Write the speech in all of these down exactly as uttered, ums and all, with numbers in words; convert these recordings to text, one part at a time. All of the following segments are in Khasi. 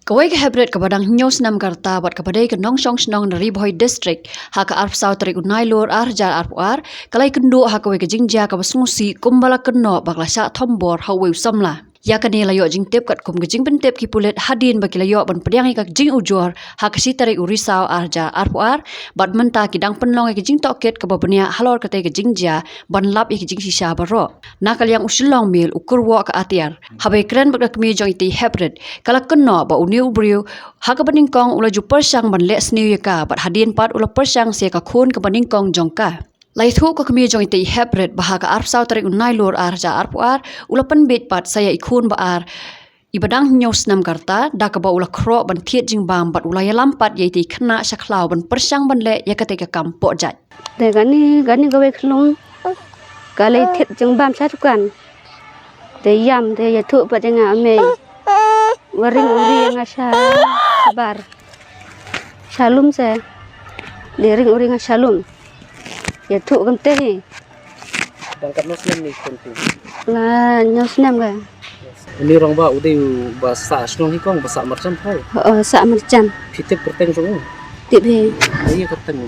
Kawei ka heprit kaba dang hynñiew snem ka rta bad kaba dei ka nongshong shnong na Ri Bhoi District, ha ka arphew saw tarik u Nailur ar hajar arphew ar, ka la ïakynduh ha kawei ka jingjia kaba sngewsih kumba la kynnoh ba ka la shah thombor ha uwei u samla. Ïa kane la ïoh jingtip katkum ka jingpyntip ki pulit hadien ba ki la ïoh ban pdiang ïa ka jingujor ha ka shi tarik u Risaw ar hajar arphew ar, bad mynta ki dang pynlong ïa ka jingtohkit kaba bniah halor katei ka jingjia ban lap ïa ka jingshisha baroh. Na ka liang u Shillong Mail u Kyrwoh ka Atiar, haba ïakren bad ka kmie jong itei i heprit, ka la kynnoh ba une u briew ha kaba nyngkong u la ju pyrshang ban leh sniew ïa ka, bad hadien pat u la pyrshang sa ïa ka khun kaba nyngkong jong ka. La ïathuh ka kmie jong itei i heprit ba ha ka arphew saw tarik u Nailur ar hajar arphew ar, u la pynbeit pat sa ïa i khun ba ar, iba dang hynñiew snem ka rta, da kaba u la khroh ban thied jingbam bad u la ïalam pat ïa itei i khynnah sha khlaw ban pyrshang ban leh ïa katei ka kam pohjait. Te kane, kane kawei ka khyllung ka la thied jingbam sha dukan. Te ïam, te ïathuh pat ïa nga, mei, wa ring u ri ïa nga sha bar. Sha lum se. Te ring u ri ïa nga sha lum. Ïathuh kumtei hi. Dang katno snem une khun phi? La hynñiew snem ka. Une u rangbah u dei uba sah shnong hi kong, ba sah marjan phi? Ho, sah marjan. Phi tip kyrteng jong u? Tip hi. Ïa kyrteng u?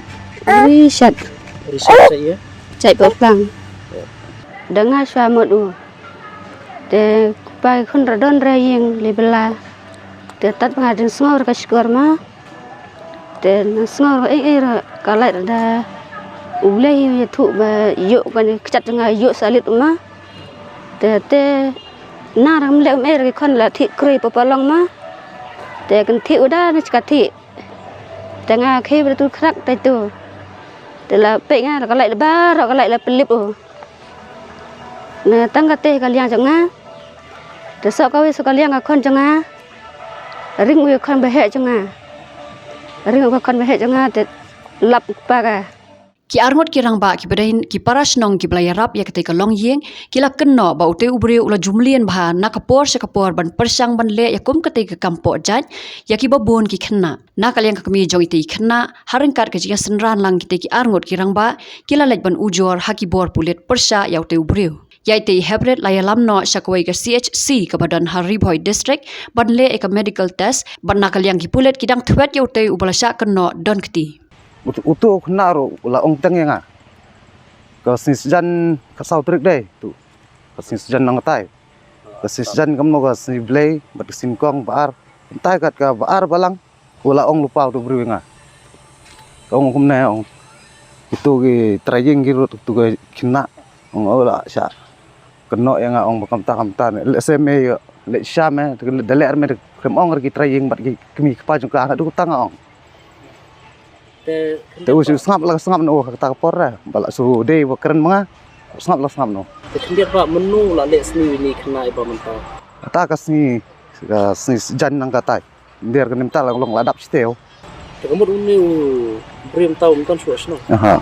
Rishat. Rishat Jaiïa? Jaipohplang. Da nga shuwa mut u. Te kpa ki khun ra don re ïing li bla. Te tad ba nga dang sngew re ka shkor ma. Te nang sngew re ei ei re ka lait re da U Blei hi u ïathuh ba ïoh kane ka kjat jong nga ïoh salit u ma. Te te nang re ngam leh um ei re ki khon la thih krui pa palong ma. Te kan thih u da na ka thih. Te nga khie ba tu khrak tai tu. Te la peit nga la ka lait baroh ka lait la pynlip u. Na tang katei ka liang jong nga. Te soh kawei soh ka liang ka khon jong nga. Ring u ïa khon ba heh jong nga. Ring u ka khon ba heh jong nga te lap kpa ka. Ki arngut ki rangbah kiba dei ki para shnong kiba la ïarap ïa katei ka longïing, ki la kynnoh ba utei u briew u la ju mlien bha na ka por sha ka por ban pyrshang ban leh ïa kum katei ka kam pohjait ïa kiba bun ki khynnah. Na ka liang ka kmie jong itei i khynnah, ha ryngkat ka jingïasynran lang kitei ki arngut ki rangbah, ki la leit ban ujor ha ki bor pulit pyrshah ïa utei u briew. Ïa itei i heprit la ïalam noh sha kawei ka C H C kaba don ha Ri Bhoi District ban leh ïa ka medical test, bad na ka liang ki pulit ki dang thwet ïa utei uba la shah kynnoh don kti. Utu, utu u khynnah ruh u la ong teng ïa nga. Ka sngi Saitjaiñ ka saw tarik dei tu. Ka sngi Saitjaiñ nangtai. Ka sngi Saitjaiñ kumno ka sngi Blei bad ka sngi Kong ba ar. Kumtai kat kaba ar balang. U la ong lypa utu u briew ïa nga. Ka ong kumne ong. Kitu ki trai ïing ki ruh kitu ki khynnah. Ong u la shah kynnoh ïa nga ong ba kumta kumta ne. Lehse me ïoh leh sha me da leh me da khlem ong re ki trai ïing bad ki kmie ki kpa jong ka naduh kata nga ong. Te u shu sngap la sngap noh kata ka por re ba la shu dei ba kren ma nga. Sngap la sngap noh. Te khyndiat ba mynno la leh sniew ïa ine i khynnah iba mynta? Kata ka sngi, ka sngi Saitjaiñ nangkatai. Ym dei re kane mynta la long la dap shatei. Te ka mut une u briew mynta um don shuh shnong? Aha.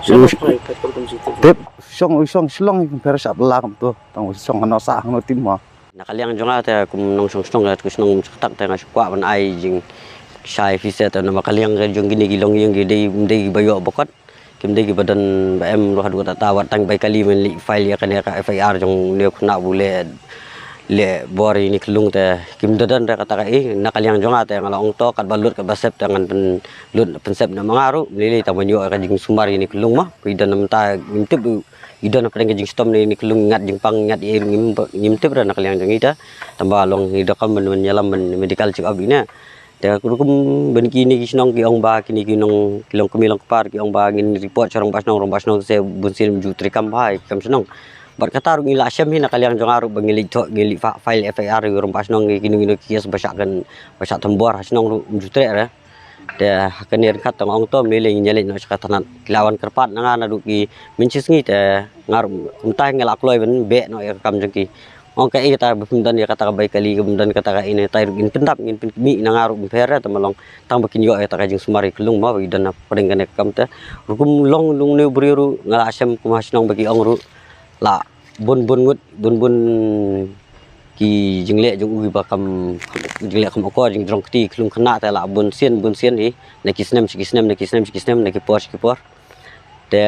Shnong u phai phet kum kum siti. Tip shong u shong Shillong i kum pher shap la kumto. Tang u shong hano sah hano tim ma. Na ka liang jong nga te kum nongshong shnong te, kum shnong Mawshynrut te nga shu kwah ban ai jingshai phi seh te namar ka liang jong kine ki longïing ki dei, ym dei kiba ïoh ba kot. Kim dei kiba don ba em ruh haduh katta, wat tang bai kali men leit file ïa kane ka F I R jong une u khynnah ba u leh, leh bor ïa ine i khyllung te kim da don re kata kaei. Na ka liang jong nga te nga la ong to katba lut katba sep te ngan pynlut pynsep na ma nga ruh, lei lei tang ban ïoh ïa ka jingsumar ïa ine i khyllung ma. Ki don na mynta ngim tip, ki don hapdeng ka jingshitom na ine i khyllung, ngat jingpang ngat ïa, ngim, ngim tip re na ka liang jong ngi te. Tang ba long ngi donkam ban, ban ïalam ban medical check up ine. Te rukom ban kine ki shnong ki ong ba kine ki nong, ki long kmie long kpa ki ong ba ngin report sha rangbah shnong, rangbah shnong te bun sien ym ju treikam bha ïa ki kam shnong. Bad kata ruh ngi la shem hi na ka liang jong nga ruh ba ngi leit thoh, ngi leit fa-, file F I R ïa rangbah shnong ïa kino kino ki case ba shah kren, ba shah thombor ha shnong ruh ym ju treh re. Te ha kane ryngkat te nga ong to, mynlei ngin ïaleit noh sha ka thanat. Ki la wan kyrpad na nga naduh ki mynshisngi te nga ruh kumta nga la kloi ban beh noh ïa ka kam jong ki. Ong kaei kata ba phim don ïa kata ka bai kali, ka phim don kata kaei ne, tai ruh ngin pyndap, ngin pynmih na nga ruh ym pher re, te ma long tang ba kin ïoh ïa kata ka jingsumar ïa ki khyllung ma ba ki don hapdeng kane ka kam te. Rukom long, long une u briew ruh nga la shem kum ha shnong ba ki ong ruh la bun bun ngut, bun bun ki jingleh jong u kiba kam, jingleh kam akor, jingjrong kti, khyllung khynnah te la bun sien, bun sien hi. Na ki snem sha ki snem, na ki snem sha ki snem, na ki por sha ki por. Te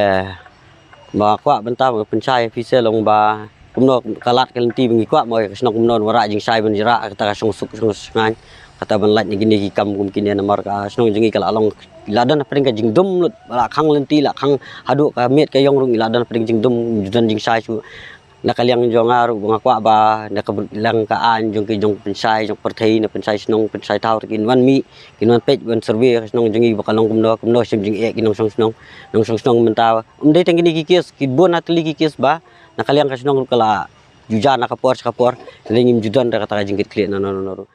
ba kwah bynta ba pynshai phi seh long ba Kumno ka lad ka lynti ba ngi kwah mo ka shnong kumno wanrah jingshai ban jrah kata ka shongsuk shongshngaiñ. Kata ban lait na kine ki kam kum kine namar ka shnong jong ngi ka la long la don hapdeng ka jingdum lut, la khang lynti la khang haduh ka miet ka ïong ruh ngi la don hapdeng jingdum, ju don jingshai shuh. Na ka liang jong nga ruh ba nga kwah ba na ka liang ka aiñ jong ki jong pynshai jong pyrthei, na pynshai shnong pynshai thaw te kin wan mih, kin wan peit wan survey ka shnong jong ngi ba ka long kumno kumno shim jingeh ki nongshong shnong, nongshong shnong mynta. Ym dei tang kine ki kes, ki bun na tylli ki kes ba na ka liang ka shnong ruh ka la ju ja na ka por sha ka por. Te ngim ju don da kata ka jingkitkhlieh na no no no ruh.